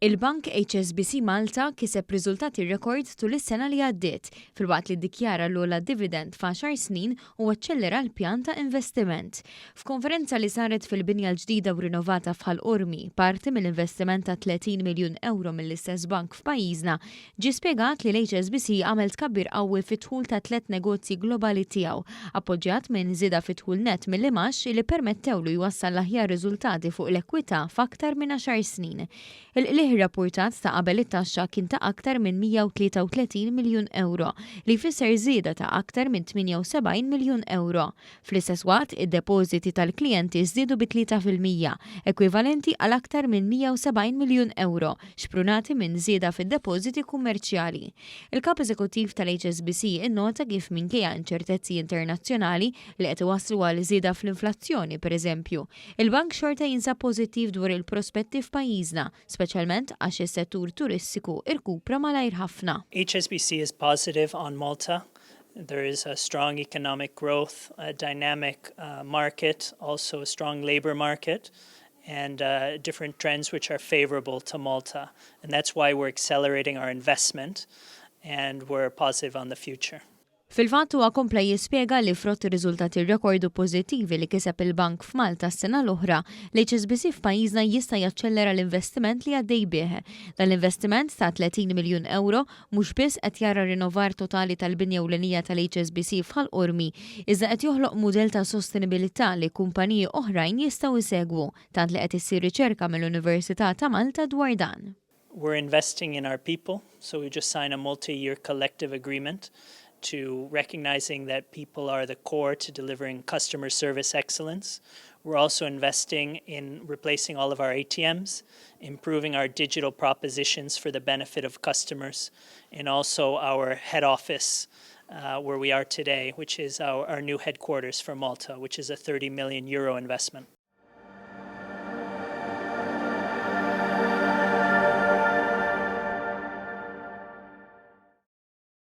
Il-Bank HSBC Malta kiseb riżultati rekord tul is-sena li għaddiet, filwaqt li ddikjara l-ogħla dividend f'għaxar snin u aċċellera l-pjan ta' investiment. F'konferenza li saret fil-binja l-ġdida u rinnovata f'Ħal Qormi, parti mill-investiment ta' 30 miljun euro mill-istess bank f'pajjiżna, ġie spjegat li l-HSBC għamel tkabbir qawwi fid-dħul ta' tliet negozji globali tiegħu, appoġġjat minn żieda fid-dħul nett mill-imgħax li permettewlu jwassal l-aħjar riżultati fuq l-ekwità f'aktar minn għaxar snin. Il-qligħ rapportat ta' qabel it-taxxa kien ta' aktar minn 133 miljun euro, li jfisser żieda ta' aktar minn 78 miljun euro. Fl-istess waqt, id-depożiti tal-klijenti żdiedu bi 3%, ekwivalenti għal aktar minn 170 miljun euro, xprunati minn żieda fid-depożiti kummerċjali. Il-kap eżekuttiv tal-HSBC innota kif minkejja inċertezzi internazzjonali li qed iwasslu għal żieda fl-inflazzjoni, pereżempju, il-bank xorta jinsab pożittiv dwar il-prospetti f'pajjiżna, speċjalment għax is-settur turistiku irkupra malajr ħafna. HSBC is positive on Malta. There is a strong economic growth, a dynamic market, also a strong labor market, and different trends which are favorable to Malta. And that's why we're accelerating our investment and we're positive on the future. Fil-fatt, huwa kompla jispjega li frott ir-riżultati rekordu pożittivi li kiseb il-bank f'Malta s-sena l-oħra, l-HSBC f'pajjiżna jista' jaċċellera l-investiment li għaddej bih. Dan l-investiment ta' 30 miljun euro mhux biss qed jara rinnovar totali tal-binja ewlenija tal-HSBC f'Ħal Qormi, iżda qed joħloq mudell ta' sostenibilità li kumpaniji oħrajn jistgħu jsegwu, tant li qed issir riċerka mill-Università ta' Malta dwar dan. We're investing in our people, so we just signed a multi-year collective agreement to recognizing that people are the core to delivering customer service excellence. We're also investing in replacing all of our ATMs, improving our digital propositions for the benefit of customers, and also our head office where we are today, which is our new headquarters for Malta, which is a €30 million investment.